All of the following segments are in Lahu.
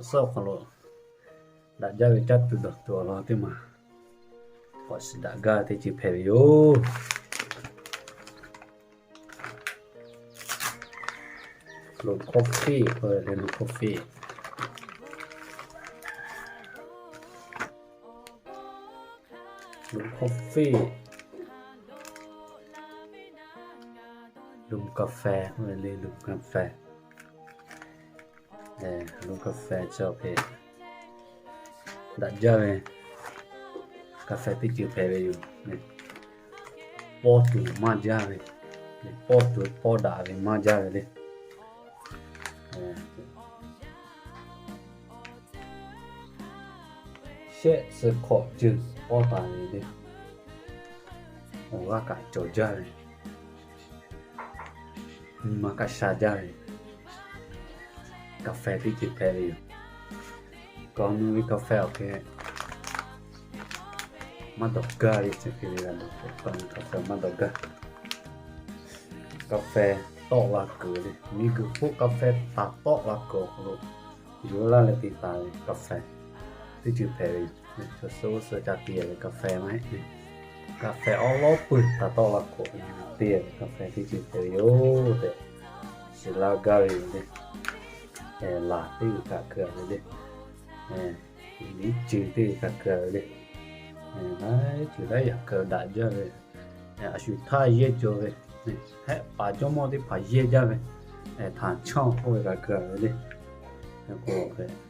suhˉ awˬ hk'aw lo daꞈ jaˇ ve caˇ tuˬ dawˬ tuˬ awˬ lawn teˇ maˬ k'awꞈ shiˍ daꞈ gaˇ teˇ ceuˬ hpehꞈ ve yoˬ. Lo coffee k'oˆ ve le, lo coffee. Lo coffee. Lo kaˍfehˍ k'oˆ ve le, lo kaˍfehˍ. Lo kaˍfehˍ chi awˬ hk'e daꞈ jaˇ ve kaˍfehˍ teˇ ceuˬ hpehꞈ ve yoˬ. Pawˇ tuˬ maˇ jaˇ ve, pawˇ tuˬ pawˇ daꞈ ve maˇ jaˇ ve le. Shehˆ suh hkawꞈ ceuˬ pawˇ taˍ ve le. Awˬ g'aˇ kaꞈ cawˬ jaˇ ve, nyi ma kaꞈ sha jaˇ ve kaˍfehˍ teˇ ceuˬ hpehꞈ ve yoˬ. Kaꞈ nu ve kaˍfehˍ awˬ hk'e maˇ dawˬ gaˇ ve chi hk'e ve, kaꞈ nu kaˍfehˍ maˇ dawˬ gaˇ. Kaˍfehˍ tawˆ la kuiˬ le, miˬguiˬ hk'oˆ kaˍfehˍ htaꞈ tawˆ la kuiˬ awˬ hk'aw lo yuˬ laˇ leh te taˍ ve kaˍfehˍ teˇ ceuˬ hpehꞈ ve yoˬ. Chaw suhˉ g'uˇ suhˉ ca te ve kaˍfehˍ maˇ heˆ. Kaˍfehˍ awˉ lawˉ peuˬ htaꞈ tawˆ la kuiˬ te ve kaˍfehˍ teˇ ceuˬ hpehꞈ ve yoˬ tehꞈ shiˍ laˇ gaˇ ve yoˬ le. Laˬ teˇ g'uiˬ htaꞈ keu ve le. Liꞈ ceuˬ teˇ g'uiˬ htaꞈ keu ve le. Laiˉ ceuˬ laiˉ yaꞈ keu daꞈ jaˇ ve, a shu htaˇ yehˇ cawˬ ve, hehˆ paˍ jawˇmawˇ teˇ hpaˍ yehˇ jaˇ ve, htaꞈ chanˇ k'oˆ ve kaꞈ keu ve le. K'o,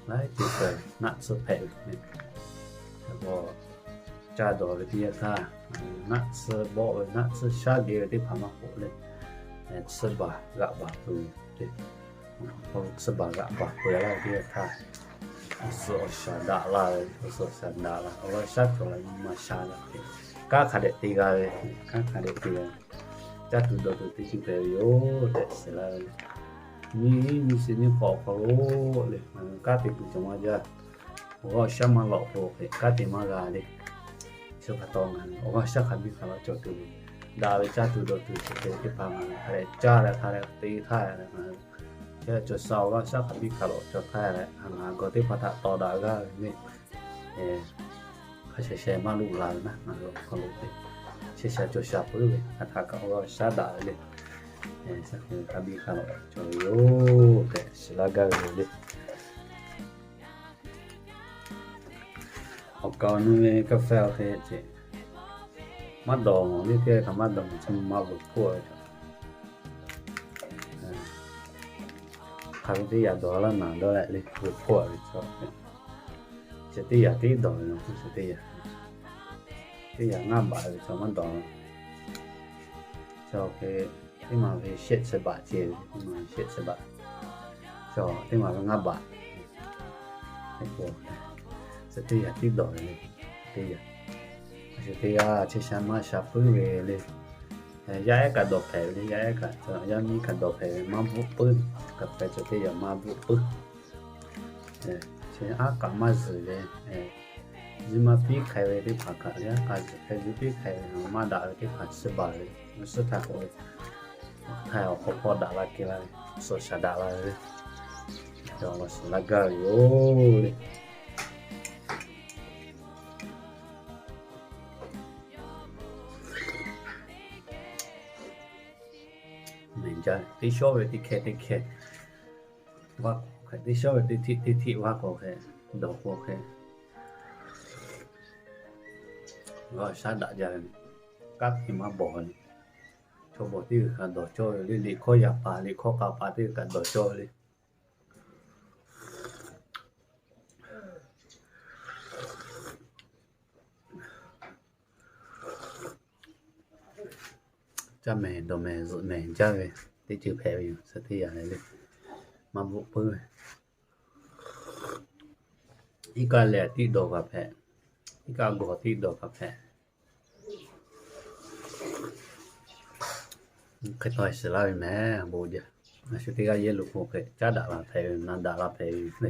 laiˉ ceuˬ keu naˆ tsuhˇ hpehꞈ ve le. K'o, caˇ dawˬ ve teˇ yanˇ htaˇ, naˆ tsuhˇ bawˆ ve, naˆ tsuhˇ shaˉ geh ve teˇ hpaˍ maˇ k'oˆ le, tsuhˇ baˬ g'aꞈ baˬ peuˬ ve le. Tsuhˇ baˬ g'aꞈ baˬ peuˬ laˇ ve teˇ yanˇ htaˇ, awˬ suhˍ awˬ shaˍ daꞈ la ve, awˬ suhˍ awˬ shaˍ daꞈ la, awˬ lawn shaˉ cawˬ la, nyi ma sha la ve, kanˉ hk'a dehꞈ te g'a ve, kanˉ hk'a dehꞈ te g'a ve, caˇ tuˬ dawˬ tuˬ teˇ ceuˬ hpehꞈ ve yoˬ tehꞈ shiˍ laˇ ve le. Nyi nyi shiˍ nyi hk'awꞈ hk'aw lo le, ngaˬ hui kanˉ te tuˬ cawˬ maˇ jaˇ. Awˬ g'aˇ awˬ shaˉ maˇ lawꞈ k'o hk'e kanˉ te maˇ g'a le. Chi pa taw ngaˬ hui awˬ g'aˇ awˬ shaˉ hk'a biˇ hk'a lawꞈ cawˬ tuˬ ve, daꞈ ve caˇ tuˬ dawˬ tuˬ chi hk'e ve teˇ hpaˍ ngaˬ hui hk'a dehꞈ caˇ leh hk'a dehꞈ te htaˇ leh ngaˬ hui cawˬ sha awˬ g'aˇ awˬ shaˉ hk'a biˇ hk'a lawꞈ cawˬ htaˇ leh ngaˬ hui gawˬ teˇ hpaˍ htaꞈ tawˍ daꞈ g'aˇ ve le. Hk'a sheh sheh maˇ luˆ la ve naˉ, ngaˬ hui awˬ hk'aw lo te sheh sha cawˬ sha puiˉ ve hk'aˬ htaˇ kaꞈ awˬ g'aˇ awˬ shaˉ daꞈ ve le. Shaˉ hk'e hk'a biˇ hk'a lawꞈ cawˬ ve yoˬ tehꞈ shiˍ laˇ gaˇ ve le. Awˬ kaˍ awˬ nu ve kaˍfehˍ awˬ hk'e ceh maˇ dawˬ mawˬ le, teˇ g'aˇ kaꞈ maˇ dawˬ mawˬ, chi maˇ veuꞈ hpoˆ ve. Hk'aˬ ve teˇ yaꞈ dawˬ laˇ naˍ dawˇ leh le, veuꞈ hpoˆ ve chaw, chi teˇ yaꞈ tiˉ dawˬ ve, chi teˇ yaꞈ, teˇ yaꞈ ngaˇ baꞈ ve chaw maˇ dawˬ. Chaw hk'e teˇ ma ve shehˆ chi baꞈ ceh ve, teˇ ma ve shehˆ chi baꞈ, chaw teˇ ma ve ngaˇ baꞈ. Chi teˇ yaꞈ tiˉ dawˬ ve le, teˇ yaꞈ. Chi teˇ g'aˇ chi sha maˇ sha puiˉ ve le. Yaˇ ehˉ kaꞈ dawˬ hpehꞈ ve le, yaˇ ehˉ kaꞈ, yaˇ miˇ kaꞈ dawˬ hpehꞈ ve, maˇ bvuhˆ puiˉ. Kaˍfehˍ chi teˇ yaꞈ maˇ bvuhˆ puiˉ. Chi aˉ kaꞈ maˇ zuhˬ ve, zuhꞈ maˇ piˉ hk'e ve teˇ hpaˍ kaꞈ, yaˇ k'a zuhꞈ hk'e zuhꞈ piˉ hk'e ve, maˇ daꞈ ve teˇ hpaˍ chi baˬ ve, suhˉ htaˇ k'oˆ ve, htaiˍ awˬ hk'aw hpawˇ daꞈ la kehˬ la ve, suhˍ shaˍ daꞈ la ve, awˬ lawn shiˍ laˇ gaˇ ve yoˬ le. Mehˬ jaˇ ve teˇ shawˉ ve teˇ hkehˇ teˇ hkehˇ vaˇ k'o hk'e, teˇ shawˉ ve teˇ hteˆ teˇ hteˆ vaˇ k'o hk'e, dawˬ k'o hk'e, g'aˇ shaˉ daꞈ jaˇ ve, kanˉ te maˇ bawˬ le. Chaw bawˬ teˇ g'uiˬ kaꞈ dawˬ cawˇ ve le, liꞈ hkawˇ yaꞈ paˍ liꞈ hkawˇ k'a paˍ teˇ g'uiˬ kaꞈ dawˬ cawˇ ve le. Caˇ mehˍ dawˬ mehˍ zuhꞈ mehˍ jaˇ ve teˇ ceuˬ hpehꞈ ve yoˬ, suhˍ teˇ yaꞈ le le. Maˇ bvuhˆ puiˉ ve, iˉ kaˆ lehˬ tiˉ dawˬ kaꞈ hpehꞈ, iˉ kaˆ gawˬ tiˉ dawˬ kaꞈ hpehꞈ. Hk'e taw shiˍ laˇ ve mehˍ bon jaˇ. A shu teˇ g'aˇ yehˇ lo k'o hk'e caˉ daꞈ la hpehꞈ ve, na daꞈ la hpehꞈ ve le.